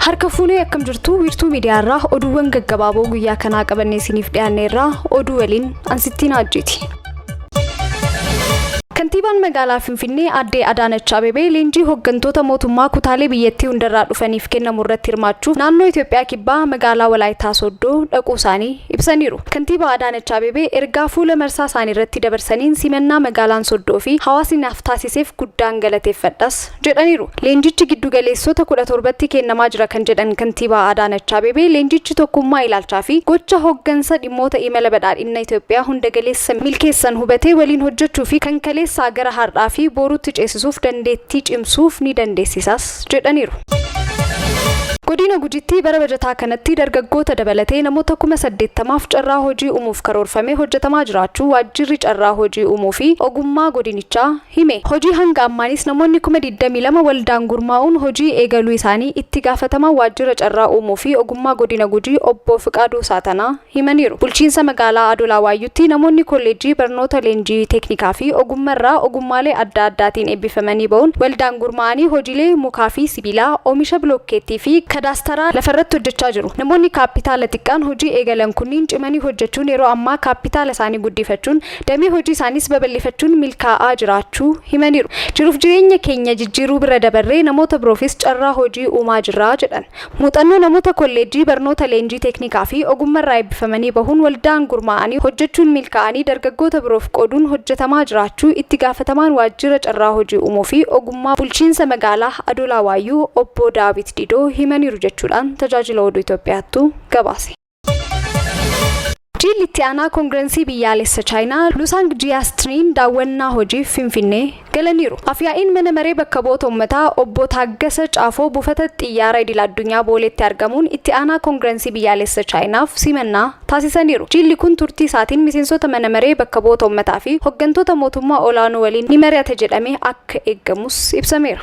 Harka fuunee akkam jirtu? Wiirtuu miidiyaarraa oduuwwan gaggabaaboo guyyaa kanaa qabannee isiniif dhiyaanneerraa. Oduu waliin Ansittiin Haajjiiti. Kantiibaan magaalaa Finfinnee Aadde Adaanach Abeebee leenjii hoggantoota mootummaa kutaalee biyyattii hundarraa dhufaniif kennamu irratti hirmaachuuf naannoo Itoophiyaa Kibbaa magaalaa Walaayitaa Sooddoo dhaquu isaanii ibsaniiru. Kantiibaa Adaanach Abeebee ergaa fuula marsaa isaanii irratti dabarsaniin simannaa magaalaan Soddoo fi hawaasni naaf taasiseef guddaan galateeffadhas jedhaniiru. Leenjichi giddugaleessota 17tti kennamaa jira kan jedhan Kantiibaa Adaanach Abeebee, leenjichi tokkummaa ilaalchaa fi gocha hoggansa dhimmoota imala badhaadhinna Itoophiyaa hundagaleessa milkeessan hubatee waliin hojjechuu fi kan kaleessaa gara har'aa fi boruutti ceesisuuf dandeettii cimsuuf ni dandeessisas jedhaniiru. Godina Gujitti bara bajataa kanatti dargaggoota dabalatee namoota 80,000f carraa hojii uumuuf karoorfamee hojjetamaa jiraachuu Waajjirri Carraa Hojii Uumuu fi Ogummaa godinichaa hime. Hojii hanga ammaanis namoonni 22,000 waldaan gurmaa'uun hojii eegaluu isaanii Itti Gaafatamaan Waajjira Carraa Uumuu fi Ogummaa Godina Gujii Obbo Fiqaaduu Saatanaa himaniiru. Bulchiinsa Magaalaa Adoolaa Waayyuutti namoonni kolleejjii barnoota leenjii teeknikaa fi ogummarraa ogummaalee adda addaatiin eebbifamanii ba'uun waldaan gurmaa'anii hojiilee mukaa fi sibiilaa, oomisha bilookkeettii fi kadaastaraa lafarratti hojjechaa jiru. Namoonni kaappitaala xiqqaan hojii eegalan kunniin cimanii hojjechuun yeroo ammaa kaappitaala isaanii guddifachuun damee hojii isaaniis babal'ifachuun milkaa'aa jiraachuu himaniiru. Jiruuf jireenya keenya jijjiiruu bira dabarree namoota biroofis carraa hojii uumaa jirra jedhan. Muuxannoo namoota kolleejjii barnoota leenjii teeknikaa fi ogummarraa eebbifamanii bahuun waldaan gurmaa'anii hojjechuun milkaa'anii dargaggoota biroof qooduun hojjetamaa jiraachuu Itti Gaafatamaan Waajjira Carraa Hojii Uumuu fi Ogummaa Bulchiinsa Magaalaa Adoolaa Waayyuu Obbo Daawit Didoo himaniiru jechuudhaan Tajaajila Oduu Itoophiyaattu gabaase. Jilli Itti Aanaa Koongirensii Biyyaalessa Chaayinaa Lusaang Jiyaastiriin daawwannaa hojiif Finfinnee galaniiru. Afyaa'iin Mana Maree Bakka Bu'oota Ummataa Obbo Taaggasa Caafoo Buufata Xiyyaara Idil Addunyaa Booleetti argamuun Itti Aanaa Koongirensii Biyyaalessa Chaayinaaf simannaa taasisaniiru. Jilli kun turtii isaatiin miseensota Mana Maree Bakka Bu'oota Ummataa fi hoggantoota mootummaa olaanoo waliin ni mari'ata jedhamee akka eeggamus ibsameera.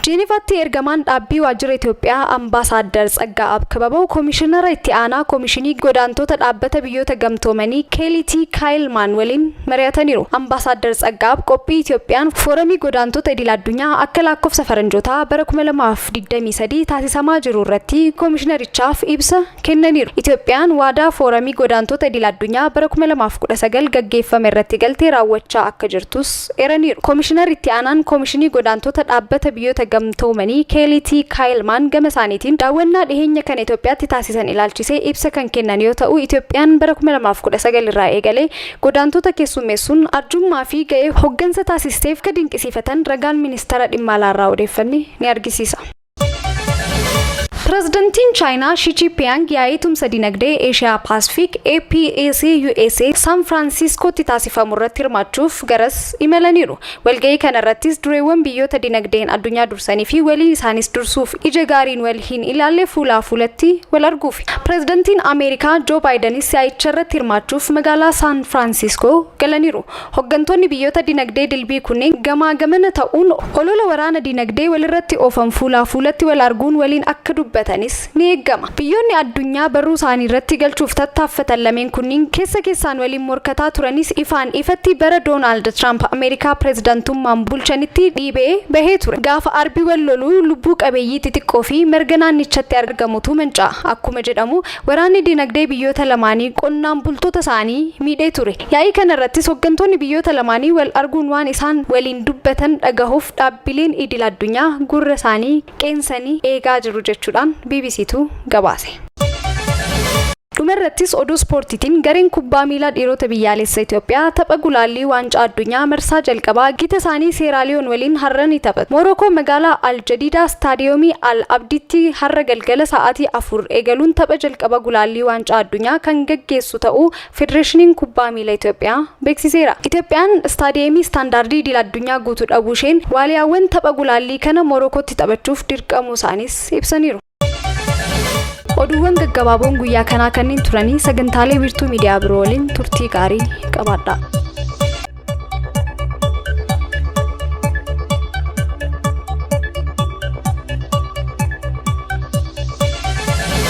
Jeenevaatti ergamaan dhaabbii waajjira Itoophiyaa Ambaasaaddar Tsaggaa'aab Kibabaw Komishinara Itti Aanaa Komishinii Godaantota Dhaabbata Biyyoota Gamtoomanii Keelitii Kaayilmaan waliin mari'ataniiru. Ambaasaaddar Tsaggaa'aab qophii Itoophiyaan Fooramii Godaantota Idil Addunyaa akka laakkofsa Faranjootaa bara 2023 taasisamaa jiru irratti komishinarichaaf ibsa kennaniiru. Itoophiyaan waadaa Fooramii Godaantota Idil Addunyaa bara 2019 gaggeeffame irratti galte raawwachaa akka jirtus eeraniiru. Komishinarri Itti Aanaan Komishinii Godaantota Dhaabbata Biyyoota Gamtoomanii Keelitii Kaayilmaan gama isaaniitiin daawwannaa dhiheenya kana Itoophiyaatti taasisan ilaalchisee ibsa kan kennan yoo ta'u, Itoophiyaan bara 2019 irraa eegalee godaantota keessummeessuun arjummaa fi ga'ee hoggansa taasisteef akka dinqisiifatan ragaan Ministeera Dhimma Alaarraa odeeffanne ni argisiisa. Pirezidantiin Chaayinaa Shi Chiipiyaang yaa'ii tumsa dinagdee Eeshiyaa Paasfiik APEC USA Saan Firaansiiskootti taasifamu irratti hirmaachuuf garas imalaniiru. Walga'ii kana irrattis dureewwan biyyoota dinagdeen addunyaa dursanii fi walii isaanis dursuuf ija gaariin wal hin ilaalle fuulaa fuulatti wal arguufi. Pirezidantiin Ameerikaa Joo Baayidanis yaa'icha irratti hirmaachuuf magaalaa Saan Firaansiiskoo galaniiru. Hoggantoonni biyyoota dinagdee dilbii kunneen gamaa gamana ta'uun olola waraana dinagdee walirratti oofan fuulaa fuulatti wal arguun waliin akka dubbatanis ni eegama. Biyyoonni addunyaa barruu isaaniirratti galchuuf tattaaffatan lameen kunniin keessa keessaan waliin morkataa turanis ifaan ifatti bara Doonaald Tiraamp Ameerikaa pirezidantummaan bulchanitti dhiibee bahee ture. Gaafa arbi wal lolu lubbuu qabeeyyii xixiqqoo fi marga naannichatti argamutu manca'a akkuma jedhamu Waraanni dinagdee biyyoota lamaanii qonnaan bultoota isaanii miidhee ture. Yaa'ii kana irrattis hoggantoonni biyyoota lamaanii wal arguun waan isaan waliin dubbatan dhagahuuf dhaabbileen idil addunyaa gurra isaanii qeensanii eegaa jiru jechuudhaan BBCtu gabaase. Dhumarrattis oduu ispoortiitiin gareen kubbaa miilaa dhiirota biyyaalessa Itoophiyaa tapha gulaallii waancaa addunyaa marsaa jalqabaa gita isaanii Seeraaliyoon waliin har'a ni taphatu. Moorookoo magaalaa Al Jadiidaa Istaadiyoomii Al Abditti har'a galgala sa'aatii 4 eegaluun tapha jalqaba gulaallii waancaa addunyaa kan gaggeessu ta'uu Federeeshiniin Kubbaa Miila Itoophiyaa beeksiseera. Itoophiyaan istaadiyeemii istaandaardii idil addunyaa guutu dhabuu isheen Waaliyaawwan tapha gulaallii kana Moorookootti taphachuuf dirqamuu isaaniis ibsaniiru. Oduuwwan gaggabaaboon guyyaa kanaa kanneen turanii sagantaalee Wiirtuu Miidiyaa biroo waliin turtii gaarii qabaadhaa.